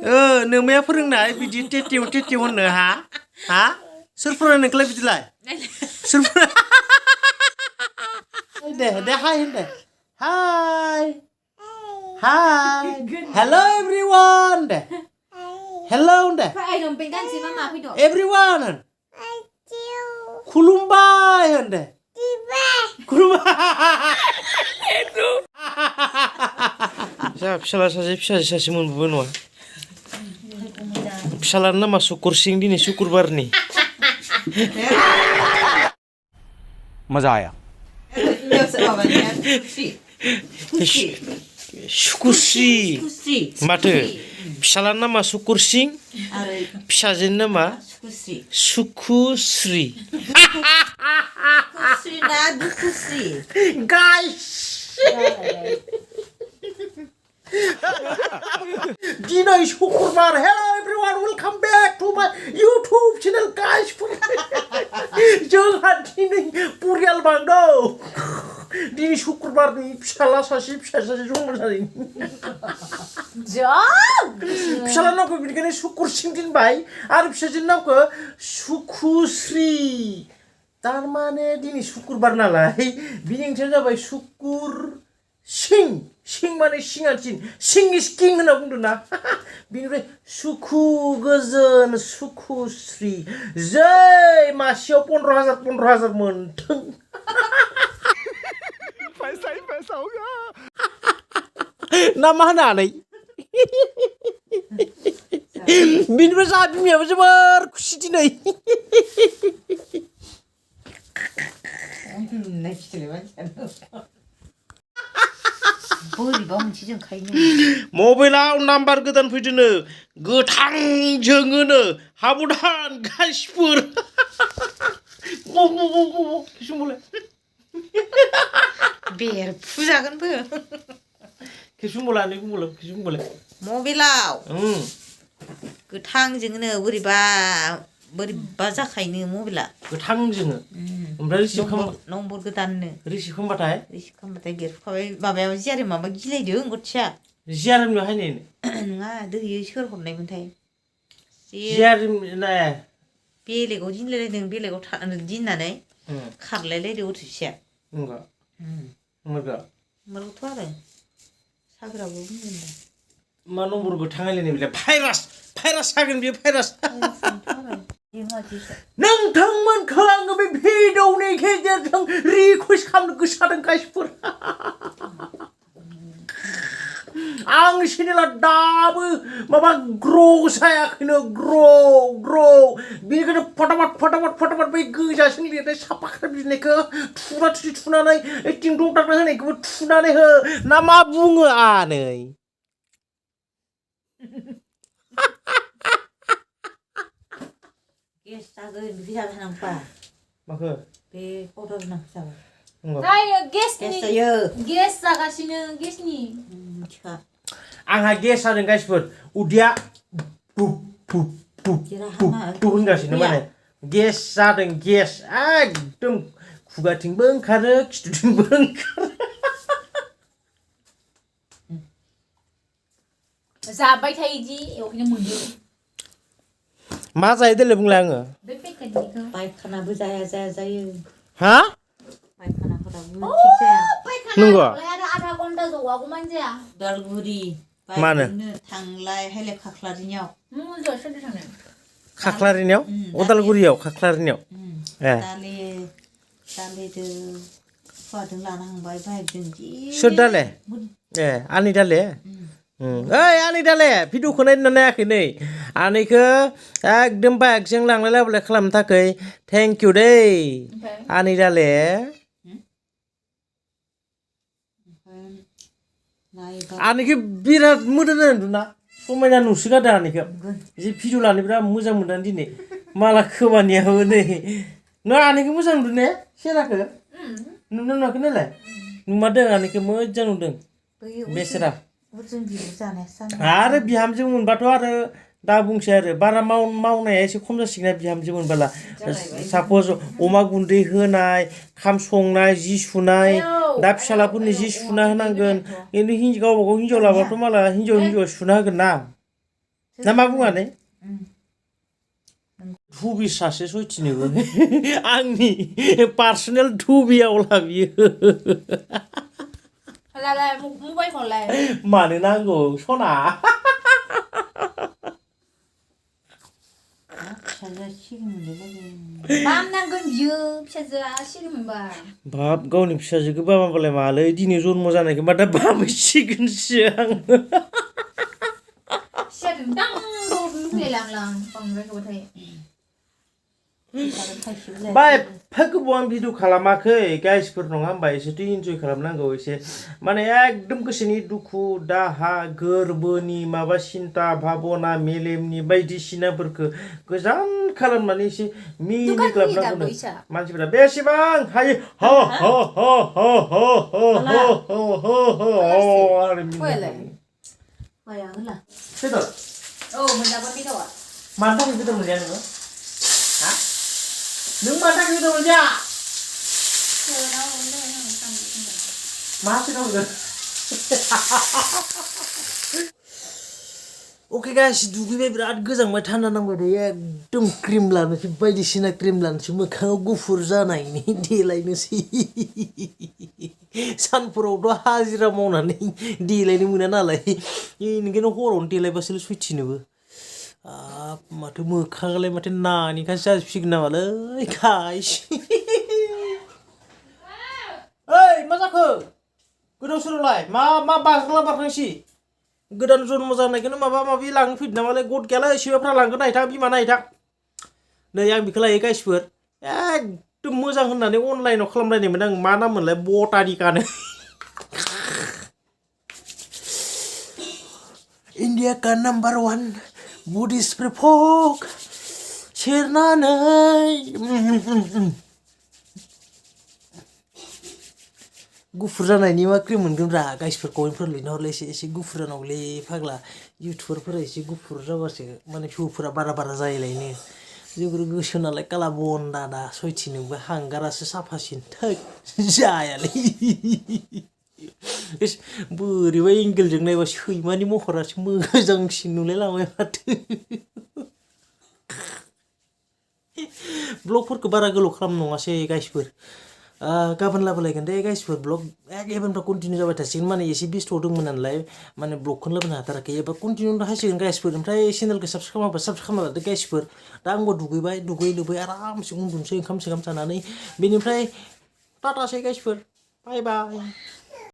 नोमाया फोरोंनाय बिदि टेटेव टेटेव होननो हा सोर फोरोंनाय नोंखौलाय बिदिलाय सोर दे हाय होन दे हाय हेल' एभरिवान दे हेल' होन दे एभरिवान होन खुलुमबाय होन दे फिसाला सासे फिसाजो सासे मोनबोबाय नङा फिसालानि नामा सुकुरसिं दिनै सुकुरबारनि मजा आया सुकुरस्रि माथो फिसालानि नामा सुकुरसिं फिसाजोनि नामा सुकुस्रि गाइस दिनै शुक्रबार hello everyone welcome back to my YouTube channel guys जोंहा दिनै परियाल बांदौ दिनै शुक्रबारनि फिसाला सासे फिसाजो सासे जन्म जादों फिसाला नामखौ बेनिखायनो सुकुरसिं दोनबाय आरो फिसाजोनि नामखौ सुकुस्रि तारमाने दिनै शुक्रबार नालाय बिनि ओंथिया जाबाय सुकुर सिं सिं माने सिंहासिन सिं इज किं होनना बुंदों ना बिनिफ्राय सुखु गोजोन सुकुस्रि जै मासेयाव 15,000 मोनथों पैसा हो गया ना मा होनो आनै बिनिफ्राय जोंहा बिमायाबो जोबोर खुसि दिनै मबाइलाव नाम्बार गोदान फैदोंनो गोथां जोङोनो हाबुदान गाइसफोर बेर फुजागोनबो खेबसुमलानै बुंबोलाय मबाइलाव गोथां जोङोनो बोरैबा जाखायनो मबाइला गोथां जोङो ओमफ्राय नम्बर गोदाननो रिसिभ खालामबाथाय बेरफुखाबाय माबायाव जियारि माबा गिलायदों गथिया जियारिनो हायनाय नङा दैयो सोर हरनायमोनथाय जियारिना बेलेगाव दिनलायलायदों बेलेगाव दिननानै खारलायलायदों गथ'सेया मोरगौथ' आरो साग्राबो बुंगोन दा मा नम्बर गोथां हायलायनाय बेलाय भाइरास जागोन बेयो भाइरास नोंथांमोनखौ आङो बे भिडिअनि गेजेरजों रिकुवेस्ट खालामनो गोसो जादों गाइसफोर आं चेनेला दाबो माबा ग्र' जायाखैनो ग्र' बेनिखायनो फटाफट बै गोजासिन लिरनाय साफा खालामजोबनायखौ थुनानै टिं दं दागना होनायखौबो थुनानै हो ना मा बुङो आनै गेस जागोन बिदि जाबाय नांबा माखो बे पटाव नांगौ जाबाय जायो गेसनि जायो गेस जागासिनो गेसनि आंहा गेस जादों गाइसफोर उदैया बुब होनगासिनो माने गेस जादों गेस एकदम खुगाथिंबो ओंखारो खिथुथिंबो ओंखारो जाबाय थायो इदि एवखायनो मोनो मा जायो देलाय बुंलाय आङो बे पेकेटनिखौ पायखानाबो जायो हा पायखानाफोराबो थिग जाया नंगौ आरो आधा घन्टा जौआगौमानि जाया उदालगुरि मानो थांलाय हायलाय खाख्लारिनियाव सोरदो थांनाय खाख्लारिनियाव उदालगुरियाव खाख्लारिनियाव दालेदो फुवादों लाना थांबाय बाइकजों सोर दाले आनै दाले ओइ आनै दाले भिडिअखौ नायदोंना नायाखै नै आनैखौ एकदम बाइकजों लांलाय लाबोलाय खालामनो थाखाय थेंक इउ दै आनै दाले आनैखौ बिराद मोजां जादों ना समायना नुसोगारदों आनैखौ जि भिडिअ लानो बिराद मोजां मोनदों दिनै माला खोमानियाबो नै नों आनैखौ मोजां नुदों ने सेराखौ नुदों नुवाखै नालाय नुमारदों आनैखौ मोजां नुदों बेसेरा आरो बिहामजो मोनबाथ' आरो दा बुंसै आरो बारा मावनाया एसे खम जासिगोन आरो बिहामजो मोनबाला सापज अमा गुन्दै होनाय ओंखाम संनाय जि सुनाय दा फिसालाफोरनि जि सुना होनांगोन गावबा गाव हिनजाव लाबाथ' माला हिनजाव सुना होगोन ना ना मा बुङालै धुबि सासे सयथिनोबो आंनि पार्सनेल धुबियावला बियो लालाय मबाइल खौलाय मानो नांगौ सना फिसाजोआ सिरि मोनलायलायो बाम नांगोन बियो फिसाजोआ सिरि मोनबा बाप गावनि फिसाजोखौ बामाबालाय मालै दिनै जन्म जानायखौ मा दा बामैसिगोनसो आं फिसाजों दां लुबैलायलांलां बांद्राय गोबावथाय बा एफा गोबाव आं भिडिअ खालामाखै गाइसफोर नङा होमबा एसेथ' इन्जय खालामनांगौ एसे माने एकदम गोसोनि दुखु दाहा गोरबोनि माबा सिन्ता भाबना मेलेमनि बायदिसिनाफोरखौ गोजान खालामनानै एसे मिनिग्लाबनांगौ मानसिफोरा बेसेबां हायो ह ह ह ह ह ह ह आरो मिनिलाय माया होला बेदर औ मोनजागोन बेदरा मानो थाखाय बेदर मोनजाया नोङो हा नों मानो थाखाय बेदर मोनजाया मा सोनावगोन अके गाइस दुगैबाय बिराद गोजांबाय थान्दा नांबाय थायो एकदम क्रिम लानोसै बायदिसिना क्रिम लानोसै मोखाङाव गुफुर जानायनि देलायनोसै सानफोरावथ' हाजिरा मावनानै देलायनो मोना नालाय बेनिखायनो हरावनो देलायबासो सयथिनोबो माथो मोखाङालाय माथो नानिखासो जाजोबसिगोन नामालै गाइस ओइ मा जाखो गोदाव सोरावलाय मा मा बारख्ला बारखांसि गोदान जन्म जानायखौनो माबा माबि लांनो फैदों नामालाय गद गैयालाय सिबाफ्रा लांगोन नायथां बिमा नायथां नै आं बेखौ लायो गाइसफोर एकदम मोजां होननानै अनलाइनाव खालामलायनायमोन आं मा नाम मोनलाय बटानिकानो इन्डिया का नम्बर 1 बुद्धिस्ट folk सेरनानै गुफुर जानायनि मा क्रिम मोनगोनब्रा गाइसफोर कमेन्टफोर लिरना हरलाय एसे गुफुर जानांगौलै फाग्ला इउटुबारफोरा एसे गुफुर जाबासो माने भिउफोरा बारा बारा जायोलायनो जोंफोर गोसो नालाय काला बन्दा दा सयथिनोबो हांगारासो साफासिन थोद जायालै बोरैबा एंगेलजों नायबा सैमानि महरासो मोजांसिन नुलायलांबाय माथो ब्लगफोरखौ बारा गोलाव खालाम नङासै गाइसफोर गाबोन लाबोलायगोन दे गाइसफोर ब्लग एबारनिफ्राय कन्टिनिउ जाबाय थासिगोन माने एसे बेस्थ' दंमोन नालाय माने ब्लगखौनो लाबोनो हाथाराखै एबा कन्टिनिउ हासिगोन गाइसफोर ओमफ्राय चेनेलखौ साबसक्राइब खालामना लादो गाइसफोर दा आंबो दुगैबाय दुगै लोबै आरामसे उन्दुनोसै ओंखाम सोंखाम जानानै बेनिफ्राय टाटासै गाइसफोर बाय बाय